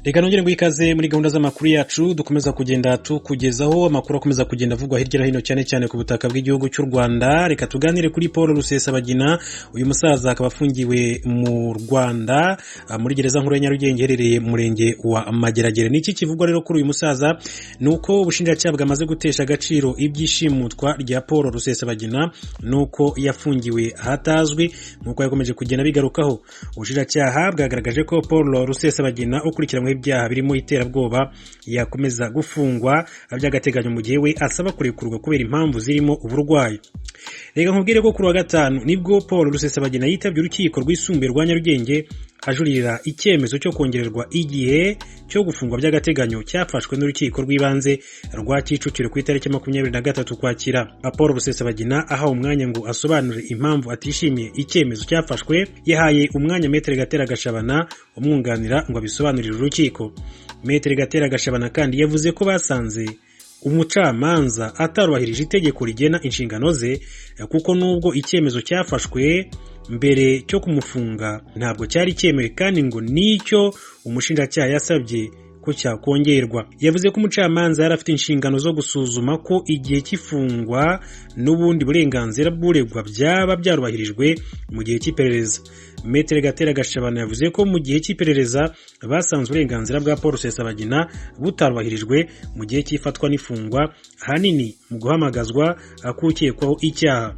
Reka nongere ngo ikaze muri gahunda z'amakuru yacu dukomeza kugenda tukugezaho amakuru akomeza kugenda avugwa hirya no hino, cyane cyane ku butaka bw'igihugu cy'u Rwanda. Reka tuganire kuri Paul Rusesabagina. Uyu musaza akaba afungiwe mu Rwanda muri gereza nkuru ya Nyarugenge iherereye mu murenge wa Mageragere. Ni iki kivugwa rero kuri uyu musaza? Ni uko ubushinjacyaha bwamaze gutesha agaciro iby'ishimutwa rya Paul Rusesabagina, nuko yafungiwe ahatazwi, nk'uko yakomeje kugenda bigarukaho. Ubushinjacyaha bwagaragaje ko Paul Rusesabagina ukurikiranyweho ibyaha birimo iterabwoba yakomeza gufungwa by'agateganyo, mu gihe we asaba kurekurwa kubera impamvu zirimo uburwayi. Reka nkubwire ko kuri wa gatanu nibwo Paul Rusesabagina yitabye urukiko rwisumbuye rwa Nyarugenge ajuririra icyemezo cyo kongererwa igihe cyo gufungwa by'agateganyo cyafashwe n'urukiko rw'ibanze rwa Kicukiro ku itariki 23 Ukwakira. Paul Rusesabagina ahawe umwanya ngo asobanure impamvu atishimiye icyemezo cyafashwe, yahaye umwanya Maître Gatera Gashabana umwunganira ngo abisobanurire urukiko. Maître Gatera Gashabana kandi yavuze ko basanze umucamanza atarubahirije itegeko rigena inshingano ze, kuko nubwo icyemezo cyafashwe mbere cyo kumufunga ntabwo cyari cyemewe, kandi ngo nicyo umushinjacyaha yasabye ko cyakongerwa. Yavuze ko umucamanza yari afite inshingano zo gusuzuma ko igihe cy'ifungwa n'ubundi burenganzira bw'uregwa byaba byarubahirijwe mu gihe cy'iperereza. Maître Gatera Gashabana yavuze ko mu gihe cy'iperereza basanze uburenganzira bwa Paul Rusesabagina butarubahirijwe mu gihe cy'ifatwa n'ifungwa, ahanini mu guhamagazwa k'ukekwaho icyaha.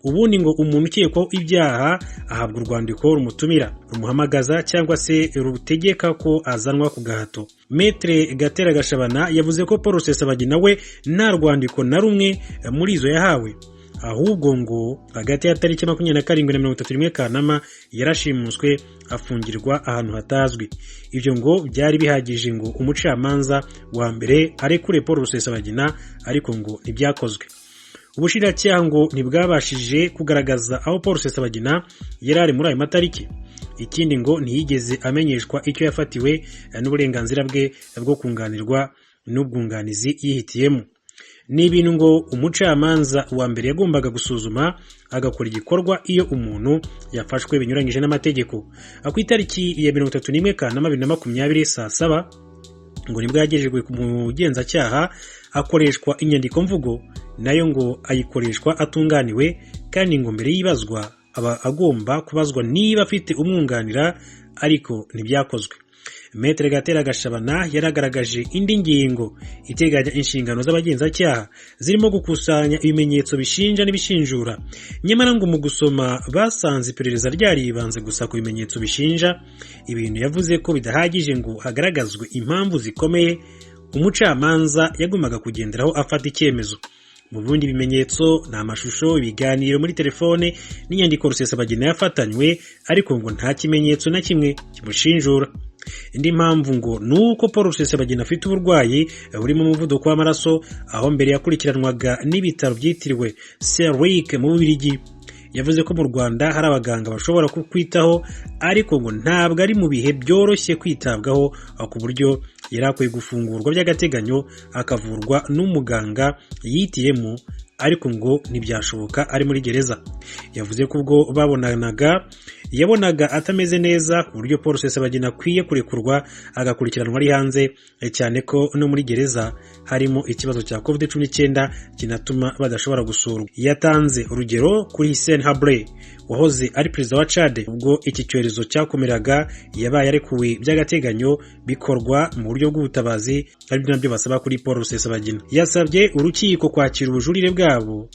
Ubundi ngo umuntu ukekwaho ibyaha ahabwa urwandiko rumutumira, rumuhamagaza cyangwa se rutegeka ko azanwa ku gahato. Maître Gatera Gashabana yavuze ko Paul Rusesabagina we nta rwandiko na rumwe muri izo yahawe, ahubwo ngo hagati ya tariki 27 na 31 Kanama yarashimuswe, afungirwa ahantu hatazwi. Ibyo ngo byari bihagije ngo umucamanza wa mbere arekure Paul Rusesabagina, ariko ngo ntibyakozwe. Ubushinjacyaha ngo ntibwabashije kugaragaza aho Paul Rusesabagina yari ari muri ayo matariki. Ikindi, ngo ntiyigeze amenyeshwa icyo yafatiwe n'uburenganzira bwe bwo kunganirwa n'ubwunganizi yihitiyemo. Ni ibintu ngo umucamanza wa mbere yagombaga gusuzuma agakora igikorwa iyo umuntu yafashwe binyuranyije n'amategeko. Ku itariki ya 31 Kanama 2020 saa 7 ngo nibwo yagejejwe ku mugenzacyaha, akoreshwa inyandiko mvugo, nayo ngo ayikoreshwa atunganiwe, kandi ngo mbere y'ibazwa aba agomba kubazwa niba afite umwunganira, ariko ntibyakozwe. Maître Gatera Gashabana yaragaragaje indi ngingo iteganya inshingano z'abagenzacyaha zirimo gukusanya ibimenyetso bishinja n'ibishinjura. Nyamara ngo mu gusoma basanze iperereza ryaribanze gusa ku bimenyetso bishinja, ibintu yavuze ko bidahagije ngo hagaragazwe impamvu zikomeye umucamanza yagombaga kugenderaho afata icyemezo. Mu bindi bimenyetso ni amashusho, ibiganiro muri telefone n'inyandiko Rusesabagina yafatanywe, ariko ngo nta kimenyetso na kimwe kimushinjura. Indi mpamvu ngo ni uko Paul Rusesabagina afite uburwayi burimo umuvuduko w'amaraso, aho mbere yakurikiranwaga n'ibitaro byitiriwe Saint-Luc mu Bubiligi. Yavuze ko mu Rwanda hari abaganga bashobora kukwitaho, ariko ngo ntabwo ari mu bihe byoroshye kwitabwaho, ku buryo yari akwiye gufungurwa by'agateganyo akavurwa n'umuganga yihitiyemo, ariko ngo ntibyashoboka ari muri gereza. Yavuze ko ubwo babonanaga yabonaga atameze neza, ku buryo Paul Rusesabagina akwiye kurekurwa agakurikiranwa ari hanze, cyane ko no muri gereza harimo ikibazo cya COVID-19 kinatuma badashobora gusurwa. Yatanze urugero kuri Hissène Habré wahoze ari perezida wa Chad. Ubwo iki cyorezo cyakomeraga yabaye arekuwe by'agateganyo, bikorwa mu buryo bw'ubutabazi, ari nabyo basaba kuri Paul Rusesabagina. Yasabye urukiko kwakira ubujurire bwabo,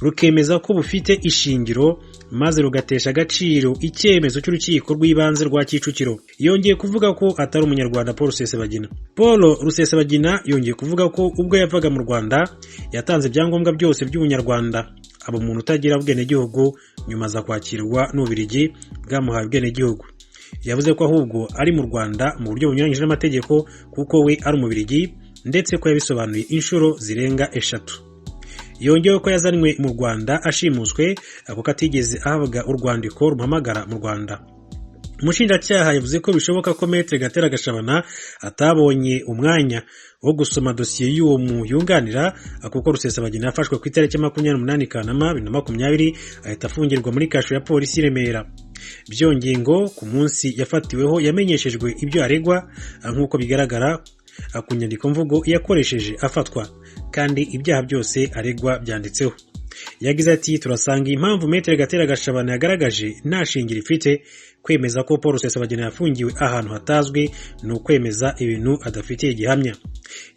rukemeza ko bufite ishingiro, maze rugatesha agaciro icyemezo cy'urukiko rw'ibanze rwa Kicukiro. Yongeye kuvuga ko atari umunyarwanda Paul Rusesabagina. Paul Rusesabagina yongeye kuvuga ko ubwo yavaga mu Rwanda yatanze ibyangombwa byose by'ubunyarwanda, aba umuntu utagira ubwenegihugu, nyuma aza kwakirwa n'Ububiligi bwamuhaye ubwenegihugu. Yavuze ko ahubwo ari mu Rwanda mu buryo bunyuranyije n'amategeko, kuko we ari Umubirigi, ndetse ko yabisobanuye inshuro zirenga eshatu. Yongeyeho ko yazanywe mu Rwanda ashimuswe, kuko atigeze ahabwa urwandiko rumuhamagara mu Rwanda. Umushinjacyaha yavuze ko bishoboka ko Maître Gatera Gashabana atabonye umwanya wo gusoma dosiye y'uwo mu yunganira, kuko Rusesabagina yafashwe ku itariki 28 Kanama 2020, ahita afungirwa muri kasho ya polisi i Remera. Byongeye ngo ku munsi yafatiweho yamenyeshejwe ibyo aregwa, nk'uko bigaragara ku nyandiko mvugo yakoresheje afatwa, kandi ibyaha byose aregwa byanditseho. Yagize ati: "Turasanga impamvu Maître Gatera Gashabana yagaragaje nta shingiro ifite. Kwemeza ko Paul Rusesabagina yafungiwe ahantu hatazwi ni ukwemeza ibintu adafitiye gihamya."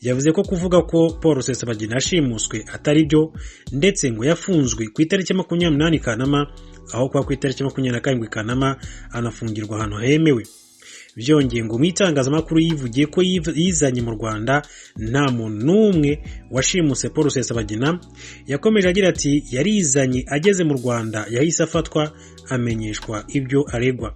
Yavuze ko kuvuga ko Paul Rusesabagina yashimuswe atari byo, ndetse ngo yafunzwe ku itariki 28 Kanama aho kuba ku itariki 27 Kanama, anafungirwa ahantu hemewe. Byongeye ngo mu itangazamakuru yivugiye ko yizanye mu Rwanda, nta muntu n'umwe washimuse Paul Rusesabagina. Yakomeje agira ati: "Yarizanye, ageze mu Rwanda yahise afatwa, amenyeshwa ibyo aregwa."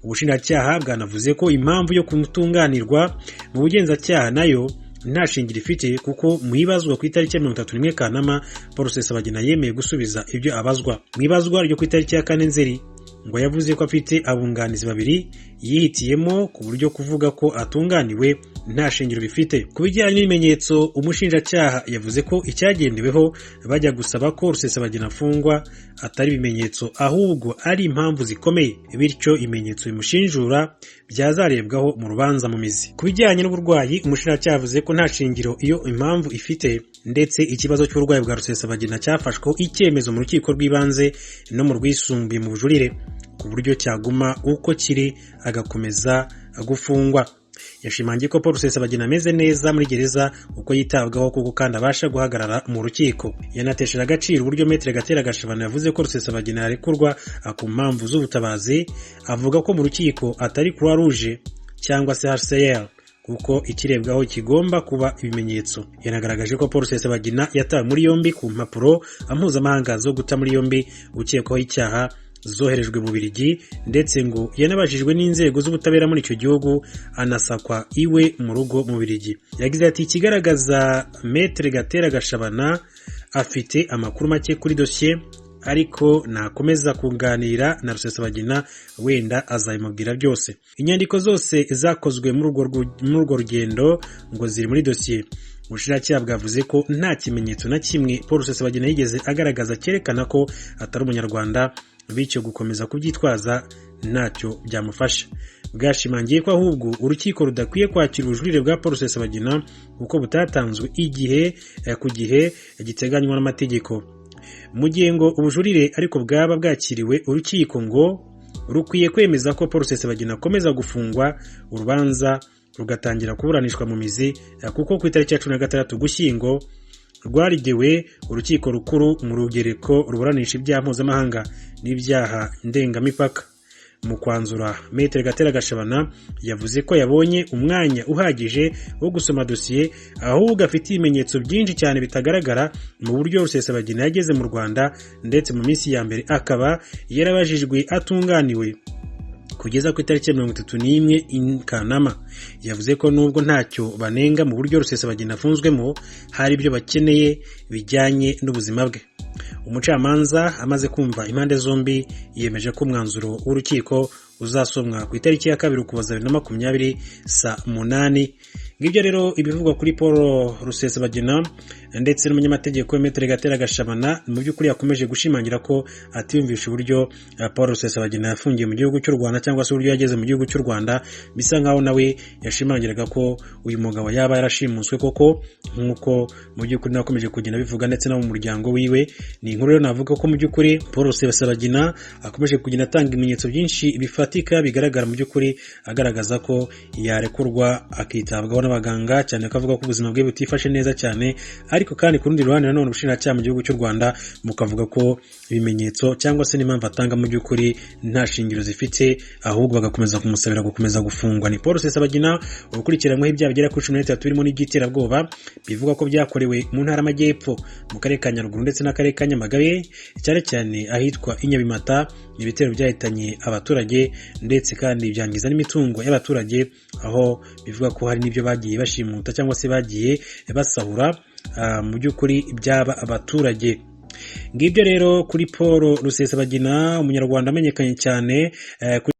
Ubushinjacyaha bwanavuze ko impamvu yo kutunganirwa mu bugenzacyaha nayo nta shingiro ifite, kuko mu ibazwa ku itariki ya 31 Kanama Paul Rusesabagina yemeye gusubiza ibyo abazwa. Mu ibazwa ryo ku itariki ya 4 Nzeri ngo yavuze ko afite abunganizi babiri yihitiyemo, ku buryo kuvuga ko atunganiwe nta shingiro bifite. Ku bijyanye n'ibimenyetso, umushinjacyaha yavuze ko icyagendeweho bajya gusaba ko Rusesabagina afungwa atari ibimenyetso, ahubwo ari impamvu zikomeye, bityo ibimenyetso bimushinjura byazarebwaho mu rubanza mu mizi. Ku bijyanye n'uburwayi, umushinjacyaha yavuze ko nta shingiro iyo impamvu ifite, ndetse ikibazo cy'uburwayi bwa Rusesabagina cyafashweho icyemezo mu rukiko rw'ibanze no mu rwisumbuye mu bujurire, ku buryo cyaguma uko kiri agakomeza gufungwa. Yashimangiye ko Paul Rusesabagina ameze neza muri gereza, uko yitabwaho, kuko kandi abasha guhagarara mu rukiko. Yanatesheje agaciro uburyo Maître Gatera Gashabana yavuze ko Rusesabagina yarekurwa ku mpamvu z'ubutabazi, avuga ko mu rukiko atari Croix Rouge cyangwa se HCR, kuko ikirebwaho kigomba kuba ibimenyetso. Yanagaragaje ko Paul Rusesabagina yatawe muri yombi ku mpapuro mpuzamahanga zo guta muri yombi ukekwaho icyaha zoherejwe mu Bubiligi, ndetse ngo yanabajijwe n'inzego z'ubutabera muri icyo gihugu, anasakwa iwe mu rugo mu Bubiligi. Yagize ati: "Ikigaragaza, Maître Gatera Gashabana afite amakuru make kuri dosiye, ariko nakomeza kunganira na Rusesabagina wenda azabimubwira byose. Inyandiko zose zakozwe muri urwo rugendo ngo ziri muri dosiye." Ubushinjacyaha bwavuze ko nta kimenyetso na kimwe Paul Rusesabagina yigeze agaragaza cyerekana ko atari umunyarwanda, bityo gukomeza kubyitwaza ntacyo byamufasha. Bwashimangiye ko ahubwo urukiko rudakwiye kwakira ubujurire bwa Paul Rusesabagina kuko butatanzwe igihe ku gihe giteganywa n'amategeko. Mu gihe ngo ubujurire ariko bwaba bwakiriwe, urukiko ngo rukwiye kwemeza ko Paul Rusesabagina akomeza gufungwa, urubanza rugatangira kuburanishwa mu mizi, kuko ku itariki ya 16 Ugushyingo rwarigewe urukiko rukuru mu rugereko ruburanisha ibyaha mpuzamahanga n'ibyaha ndengamipaka. Mu kwanzura, Maître Gatera Gashabana yavuze ko yabonye umwanya uhagije wo gusoma dosiye, ahubwo afite ibimenyetso byinshi cyane bitagaragara mu buryo Rusesabagina yageze mu Rwanda, ndetse mu minsi ya mbere akaba yarabajijwe atunganiwe kugeza ku itariki ya 31 Kanama. Yavuze ko nubwo ntacyo banenga mu buryo Rusesabagina afunzwemo, hari ibyo bakeneye bijyanye n'ubuzima bwe. Umucamanza amaze kumva impande zombi yemeje ko umwanzuro w'urukiko uzasomwa ku itariki ya 2 Ukuboza 2020 saa 8. Ngibyo rero ibivugwa kuri Paul Rusesabagina ndetse n'umunyamategeko Maître Gatera Gashabana. Mu by'ukuri yakomeje gushimangira ko atiyumvisha uburyo Paul Rusesabagina yafungiye mu gihugu cy'u Rwanda, cyangwa se uburyo yageze mu gihugu cy'u Rwanda. Bisa nkaho nawe yashimangiraga ko uyu mugabo yaba yarashimuswe koko, nk'uko mu by'ukuri nawe akomeje kugenda abivuga, ndetse no mu muryango wiwe. Ni inkuru rero navuga ko mu by'ukuri Paul Rusesabagina akomeje kugenda atanga ibimenyetso byinshi bifatika bigaragara, mu by'ukuri agaragaza ko yarekurwa akitabwaho n'abaganga, cyane ko avuga ko ubuzima bwe butifashe neza cyane. Ariko kandi ku rundi ruhande nanone ubushinjacyaha mu gihugu cy'u Rwanda bukavuga ko ibimenyetso cyangwa se n'impamvu atanga mu by'ukuri nta shingiro zifite, ahubwo bagakomeza kumusabira gukomeza gufungwa. Ni Paul Rusesabagina ukurikiranyweho ibyaha bigera kuri 13, birimo n'iby'iterabwoba, bivuga ko byakorewe mu ntara y'Amajyepfo, mu karere ka Nyaruguru ndetse n'akarere ka Nyamagabe, cyane cyane ahitwa i Nyabimata. Ibitero byahitanye abaturage, ndetse kandi byangiza n'imitungo y'abaturage, aho bivuga ko hari n'ibyo bagiye bashimuta cyangwa se bagiye basahura mu by'ukuri byaba abaturage. Ngibyo rero kuri Paul Rusesabagina, umunyarwanda amenyekanye cyane kuri